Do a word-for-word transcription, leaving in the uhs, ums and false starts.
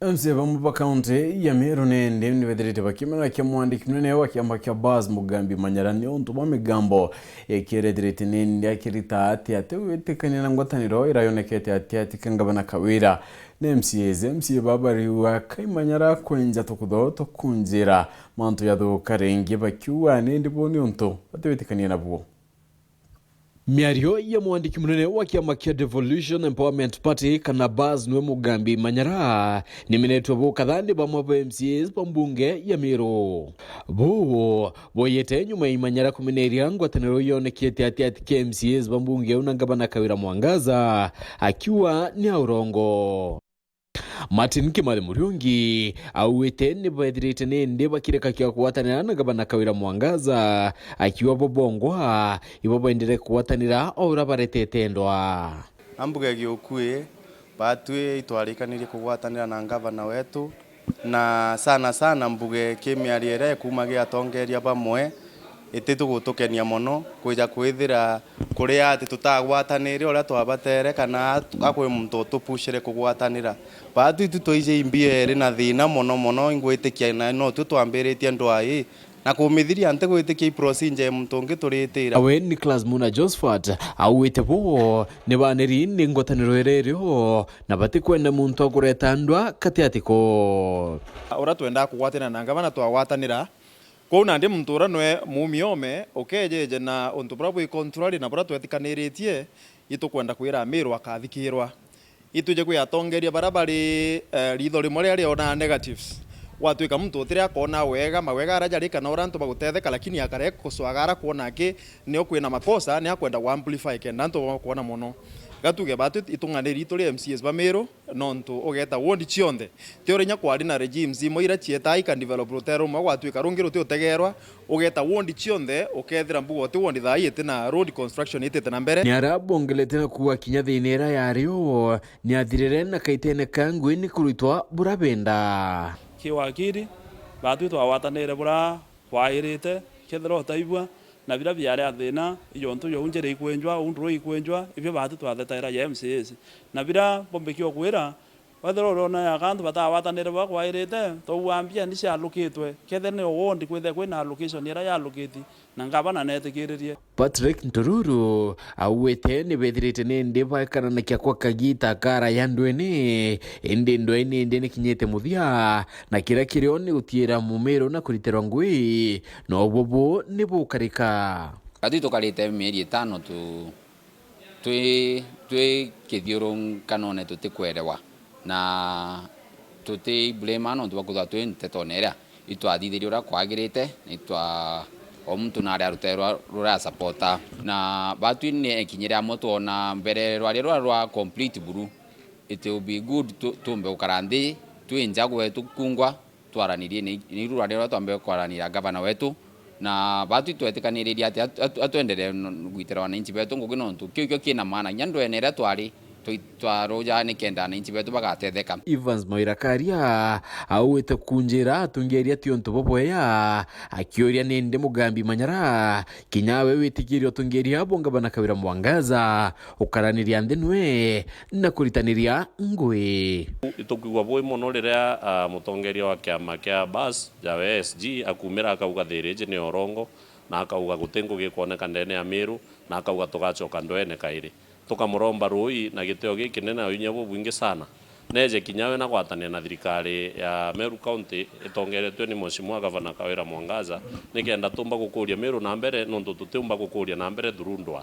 M C A bamwe ba kaunti ya Meru nindi nibethirite bakiumira kia mwandiki munene wa kiama kia Bas Mugambi Manyara ni untu bwa migambo ikirethirite nindi akirita ati ati gwitikania na ngwataniro irayonekete ati ati ka ngavana Kawira na M C As. M C A baba riu akai Manyara kwenja tukutho tukunjira mantu yathuka ringi bakiuga nindi bo ni untu batiwitikania nabuo. Miario ya mwandiki munene wa kiama kia Devolution Empowerment Party kana Bas niwe Mugambi Manyara niminetwe bu kathandi bamwe ba M C As ba mbunge ya Meru. Bu boyete nyuma ya Manyara kumineria ngwataniro yonekete ati ati kia M C As ba mbunge iu na ngavana Kawira Mwangaza akiuga ni a urongo. Martin Kimathi Muriungi augite ni bethirite nindi bakireka kia kugwatanira na ngavana Kawira Mwangaza, akiuga bo bongwa ibo baendere kugwatanira o uria baretete ndwa. Ambuge giukui, batwi itwarikanirie kugwatanira na ngavana wetu, na sana sana mbuge ki miario iria ikuuma gi atongeria bamwe, ititugutukenia mono kwija kwithira kuria ati tutagwatanire uria twabatere, kana at-, akwi muntu utupushire kugwatanira. Baatu itu twaiji imbia iri na thina mono mono, ingwitikia na no tio twambiritie ndwaa ii, na kumithiria ntigwitikia i procedure ya muntu ungi turitira. Awe Nicholas Muna Josephat augite bo ni baniri ni ngwataniro iria irio, na batikwenda muntu akureta ndwaa katiatiko. Uria twendaa kugwatanira na ngavana twagwatanira, Kwou nandi muntu uria nwe muumi ome, ukeejeje na untu buria bwi contrary na buria twetikaniritie, itukwenda kwira Amiru akathikirwa. Itwije kwi atongeria baria bari, eh, riitho rimwe riria rionaa negatives. Gwatwika muntu utiri akoona wega, mawega aria jari kana uria antu bagutetheka, lakini akare kuswaga ara kwona aki nio kwina makosa, ni akwenda ku amplify kenda antu bakwona mono. Gatuge batu itung'ani ritu ri M C As ba Miru, Nontu ugeeta ward cionthe, ti uria inya kwari na regimes imwe iria cietaa ikadevelop rutere rumwe gwatwika rungi ruti utegeerwa, ugeeta ward cionthe, ukeethira mbuga uti ward thaa ii iti na road construction itite na mbere. Ni aria bongelete na kuuga kinya thiina iria yari o ni athirire na kaitene ka ngui ni kuritwa buria benda. Ki wakiri, baatwi twagwatanire buria kwairite, kethira utaigua, na biria biari a thiina, ijontu jou njira ikwenjwa, uu nduru ikwenjwa, ibio baatwi twathetaira ja M C As. Na biria mbombikia ukwira, wethira uriona ya antu batagwatanire bwa kwairite, twauga mbia ni cialukitwe, kethira ni o ward kwithire kwina allocation iria ya allocate, na ngavana netikiririe. Patrick Ntururu augite ni bethirite nindi baekananagia kwa kagiita karaya ndwene, indi ndwene indi ni kinyite muthia, na kiria kirio ni gutiira Mumiru na kuritirwa ngui, na ububu ni bukarika. Ati tukarite mieri itano tu, twi, twi kithiurunkanone tutikwerewa, na tuti blame nontu bwa kwithirwa twi ntetone iria itwathithirie uria kwagirite, na itwa, o muntu nari arute rwa, ruria asapota. Na batwi ni ekinyire amwe twona mbere rwaria rwa, rwa complete buru, it will be good tu, tumbe gukara nthi twi njagwe tukungwa, twaranirie ni, ni iru rwaria ruria twambe kwaraniria gavana wetu, na batwi twetikaniririe ati atu-, atu-, atwenderee n-, gwitira wananchi betu ngugi, nontu kiu kio kina maana. Kinya ndwene iria twari, twi-, twaruja nikenda wananchi betu bagatetheka. Evans Mawira Karia augite kunjira atungiria ti untu bubwea, akiuria nindi Mugambi Manyara kinya we witikirie utungiria bwa ngavana Kawira Mwangaza ukaraniria nthi nwe na kuritaniria ngui. Itukwigua bui mono riria, ah, mutongeria wa kiama kia Bas, Jawe S G, akumira akauga thiri iji ni orongo, na akauga guti ngugi ikwoneka ndene ya Miru, na akauga tugacoka ndwene kairi. Tukamuromba ruui na gitio gikinene na uinya bubwingi sana, neje kinya we na gwatania na thirikari ya Meru County itongeretwe ni Mheshimiwa Gavana Kawira Mwangaza, nikenda tumba gukuria Miru na mbere, nontu tutiumba gukuria na mbere through ndwaa.